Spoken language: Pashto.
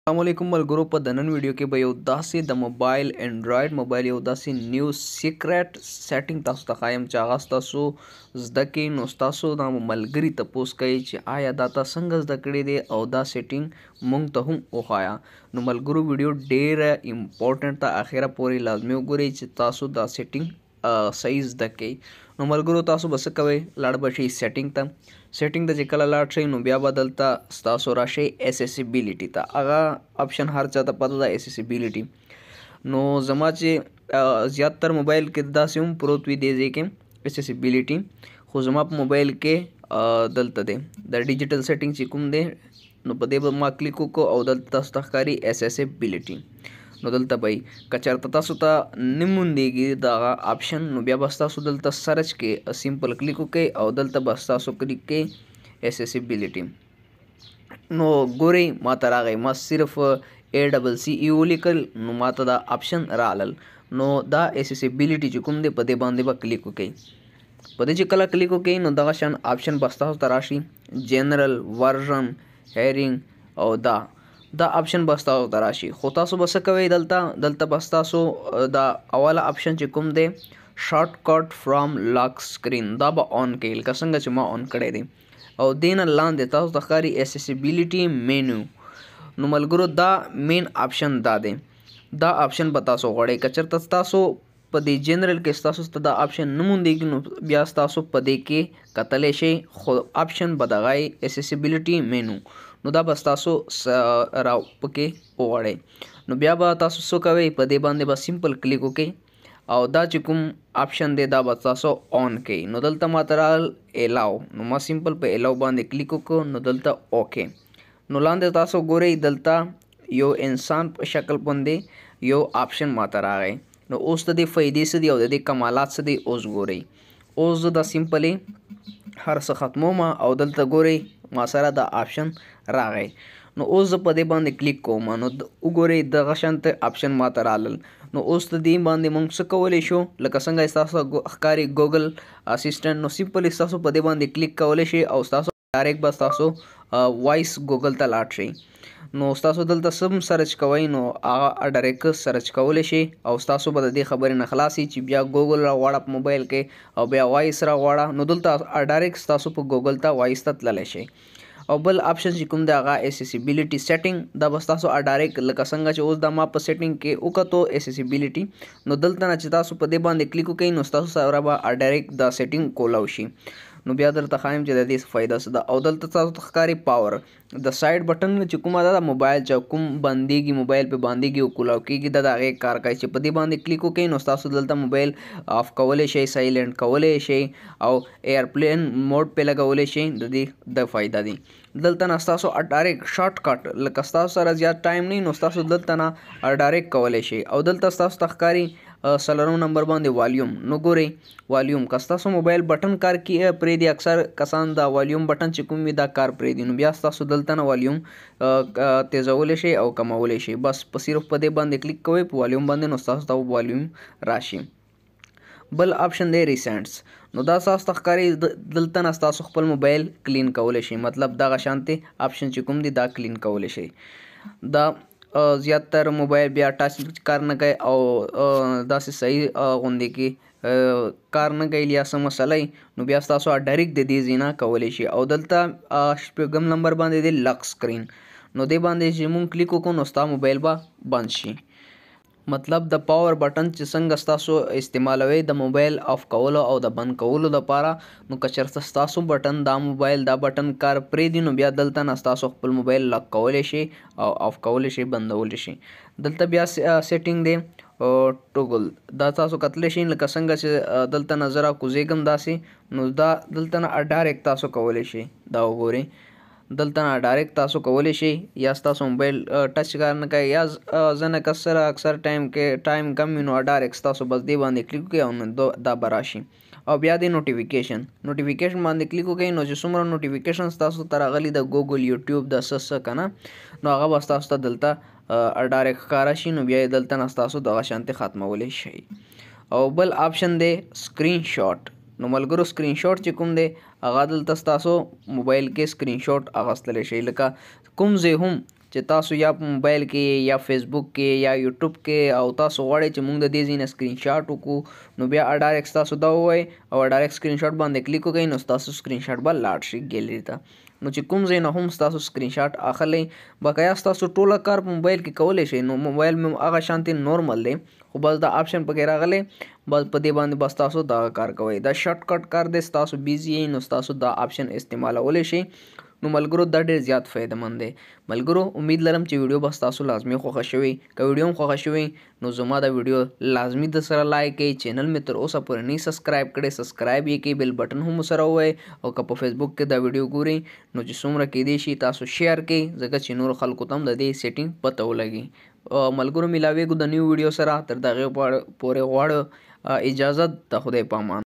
السلام علیکم ملګرو، په د نن ویډیو کې به یو داسې د موبایل انډراید موبایل یو داسې نیو سیکریټ سیټینګ تاسو ته ښایم چې هغه ستاسو زده کړئ، نو ستاسو د ملګري تپوس کوي چې آیا دا تا څنګه زده کړی دی او دا سیټینګ مونږ ته هم وښایه. نو ملګرو، ویډیو ډیره امپورټنټ ده، اخره پورې لازمي وګورئ چې تاسو دا سیټینګ صحیح زده کړئ. نو ملګرو، تاسو به څه کوئ؟ لاړ به شئ سیټینګ ته. سیټینګ ته چې کله لاړ شئ، نو بیا به دلته ستاسو راشئ اسیسیبیلیټي ته. هغه آپشن هر چا ته پته ده، اسیسیبیلیټي. نو زما چې زیاتر موبایل کې داسې هم پروت وي دې ځای کې اسیسیبیلیټي، خو زما په موبایل کې دلته دی د ډیجیټل سیټینګ چې کوم دی، نو په دې به ما کلیک وکړو او دلته تاسو ته ښکاري اسیسیبیلیټي. نو دلته به که چېرته تاسو ته نه موندېږي دغه آپشن، نو بیا به ستاسو دلته سرچ کې سمپل کلیک وکړئ او دلته به ستاسو کلیک کړئ اسیسیبیلیټي. نو ګورئ، ما ته راغی، ما صرف ای ډبل سی ای ولیکل، نو ما ته دا آپشن رالل. نو دا اسیسیبیلیټي چې کوم دی، په دې باندې به کلیک وکړئ. په دې چې کله کلیک وکړئ، نو دغه شان آپشن به ستاسو ته راشي، جنرل، ورژن، هیرینګ او دا آپشن به ستاسو ته راشي. خو تاسو به څه کوئ؟ دلته به ستاسو دا اوله آپشن چې کوم دی، شارټ کټ فرام لاک سکرین، دا به آن کړئ لکه څنګه چې ما آن کړی دی. او دې نه لاندې تاسو ته ښکاري اسیسیبیلیټي مینو. نو ملګرو، دا مین آپشن دا دی، دا آپشن به تاسو غواړئ. که چېرته تاسو په دې جنرل کې ستاسو ته دا آپشن نه موندېږي، نو بیا تاسو په دې کې کتلی شئ، خو آپشن به دغه اسیسیبیلیټي مینو، نو دا به ستاسو را پکې وغواړئ. نو بیا به تاسو څه کوئ؟ په دې باندې به سمپل کلیک وکړئ او دا چې کوم آپشن دی، دا به تاسو آن کړئ. نو دلته ما ته راغل الاو، نو ما سمپل په الاو باندې کلیک وکړو، نو دلته اوکې. نو لاندې تاسو ګورئ، دلته یو انسان په شکل باندې یو آپشن ما ته راغی. نو اوس د دې فایدې څه دي او د دې کمالات څه دي، اوس ګورئ. اوس زه دا سمپلی هر څه ختموم او دلته ګورئ، ما سره دا آپشن راغی. نو اوس زه په دې باندې کلیک کوم، نو وګورئ، دغه شانته آپشن ما ته رالل. نو اوس د دې باندې مونږ څه کولی شو؟ لکه څنګه ستاسو ښکاري ګوګل اسسټنټ، نو سمپلی ستاسو په دې باندې کلیک کولی شئ او ستاسو ډایرکټ به ستاسو وایس ګوګل ته لاړ شئ. نو ستاسو دلته سم سرچ کوئ، نو هغه ډایرکټ سرچ کولی شئ او ستاسو به د دې خبرې نه خلاص چې بیا ګوګل راغواړه په موبایل کې او بیا وایس راغواړه. نو دلته ډایرکټ ستاسو په ګوګل ته وایس ته تللی شئ. او بل آپشن چې کوم دی، هغه اسیسیبیلیټي سیټینګ، دا به ستاسو ډایرکټ لکه څنګه چې اوس دا ما په سیټینګ کې وکتو اسیسیبیلیټي، نو دلته نه چې تاسو په دې باندې کلیک وکړئ، نو ستاسو سره به ډایرکټ دا سیټینګ کولاو شي. نو بیا درته ښایم چې د دې څه فایده څه ده. او دلته تاسو ته ښکاري پاور د سایډ بټن چې کومه ده، د موبایل چې کوم بندېږي، موبایل پې بندېږي او کولاو کېږي، دا د هغې کار کوي چې په دې باندې کلیک وکړئ، نو ستاسو دلته موبایل آف کولی شئ، سایلنټ کولی شئ او ایرپلین موډ پې لګولی شئ. د دې د فایده دی. دلته نه ستاسو ډایرکټ شارټ کټ، لکه ستاسو سره زیات ټایم نه، نو ستاسو دلته نه ډایرکټ کولی شئ. او دلته ستاسو ته ښکاري څلورم نمبر باندې والیوم. نو ګورئ، والیوم که ستاسو موبایل بټن کار کی پرېږدي، اکثر کسان دا والیوم بټن چې کوم وي، دا کار پرېږدي، نو بیا ستاسو دلته نه والیوم تیزولی شئ او کمولی شئ. بس په صرف په دې باندې کلیک کوئ په والیوم باندې، نو ستاسو ته والیوم راشي. بل آپشن دی ریسنټس. نو دا ستاسو ته ښکاري، دلته نه ستاسو خپل موبایل کلین کولی شئ، مطلب دغه شانتې آپشن چې کوم دی، دا کلین کولی شئ. دا زیاتر موبایل بیا ټچ کار نه کوي او داسې صحیح غوندې کې کار نه کوي یا څه مسله، نو بیا ستاسو ډایرکټ د دې ځای نه کولی شي. او دلته شپږم نمبر باندې دی لاک سکرین. نو دې باندې چې مونږ کلیک وکړو، نو ستا موبایل به بند شي. مطلب د پاور بټن چې څنګه ستاسو استعمالوي د موبایل آف کولو او د بند کولو دپاره، نو که چېرته ستاسو بټن دا موبایل دا بټن کار پرېږدي، نو بیا دلته نه ستاسو خپل موبایل لاک کولی شي او آف کولی شي، بندولی شي. دلته بیا سیټینګ دی ټوګل. دا تاسو کتلی شئ، لکه څنګه چې دلته نه زه راکوزېږم داسې، نو دا دلته نه ډایرکټ تاسو کولی شئ. دا وګورئ، دلته نه ډایرکټ تاسو کولی شئ. یا ستاسو موبایل ټچ کار نه کوي یا ځینې کس سره اکثر ټایم کې ټایم کم وي، نو ډایرکټ ستاسو بس دې باندې کلیک وکړئ او نو دا به راشي. او بیا دې نوټیفیکیشن باندې کلیک وکړئ، نو چې څومره نوټیفیکیشن ستاسو ته راغلي د ګوګل، یوټیوب، د څه څه که نه، نو هغه به ستاسو ته دلته ډایرکټ ښکاره شي. نو بیا یې دلته نه ستاسو دغه شانتې ختمولی شئ. او بل آپشن دی سکرین شاټ. نو ملګرو، سکرین شاټ چې کوم دی، هغه دلته ستاسو موبایل کې سکرین شاټ اخیستلی شئ، لکه کوم ځای هم چې تاسو یا په موبایل کې یا فیسبوک کې یا یوټیوب کې او تاسو غواړئ چې موږ د دې ځای نه سکرین شاټ وکړو، نو بیا ډایرکټ تاسو دا ووایئ او ډایرکټ سکرین شاټ باندې کلیک وکړئ، نو ستاسو سکرین شاټ به لاړ شي ګیلري ته. نو چې کوم ځای نه هم ستاسو سکرین شاټ اخلئ، بقایا ستاسو ټوله کار په موبایل کې کولی شئ. نو موبایل مې هغه شانتې نورمل دی، خو بس دا آپشن پکې راغلی، بس په دې باندې بس تاسو دا کار کوئ. دا شارټ کټ کار دی، ستاسو بیزي یئ نو ستاسو دا آپشن استعمالولی شئ. نو ملګرو دا ډېر زیات فایدهمند دی. ملګرو امید لرم چې ویډیو به ستاسو لازمي خوښه شوې. که ویډیو هم خوښه شوې نو زما دا ویډیو لازمي در سره لایک کړئ. چینل مې تر اوسه پورې نه سبسکرایب کړی، سبسکرایب یې کړئ، بیل بټن هم سره ووایئ. او که په فیسبوک کې دا ویډیو ګورئ نو چې څومره کېدای شي تاسو شیر کړئ، ځکه چې نورو خلکو ته هم د دې سیټینګ پته ولګي. ملګرو ملاویږو د نیو ویډیو سره، تر دغې پورې غواړو اجازت، د خدای په امان.